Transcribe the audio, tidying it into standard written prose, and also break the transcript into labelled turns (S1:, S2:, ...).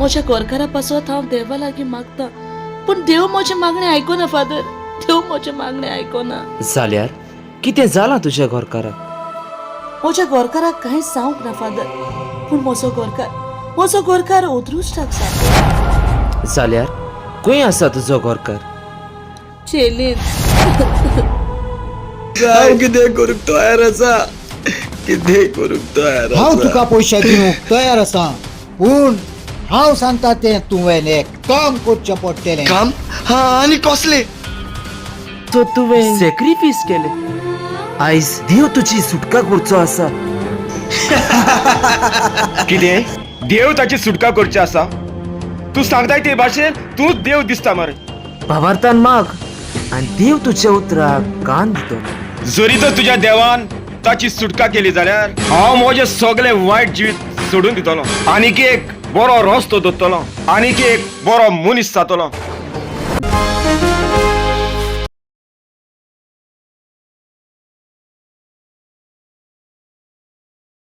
S1: म्हज्या गोरकारा पासत हांव देवा लागीं मागता, पूण देव म्हजें मागणें आयकना फादर, देव म्हजें मागणें आयकना.
S2: जाल्यार कितें जालां तुज्या घरकाराक?
S1: म्हज्या गोरकाराक कांय जावंक ना फादर, पूण म्हजो गोरकार, म्हजो गोरकार अदृश्टाक जाता.
S2: जाल्यार खंय आसा तुजो घरकार?
S1: चेलीन.
S3: हांव कितें करूंक तयार आसा, कितें करूंक तयार
S4: हांव
S3: आसा.
S4: तुका पयशे दिवंक तयार आसा, पूण हांव सांगता तें तुवें एक काम करचें पडटलें.
S3: काम? हा, आनी कसलें?
S2: तो तुवें सॅक्रिफीस केले, आयज देव तुजी सुटका करचो आसा.
S5: कितें, देव ताची सुटका करची आसा? तूं सांगताय ते भाशेन तूंच देव दिसता मरे.
S2: भावार्थान माग आनी देव तुज्या उतराक कान दितलो.
S5: जरी तर तुज्या देवान ताची सुटका केली जाल्यार हांव म्हजें सगळें वायट जिवीत सोडून दितलो, आनीक एक बरो रस्तो दोतलो, आनीक एक बरो मनीस जातलो.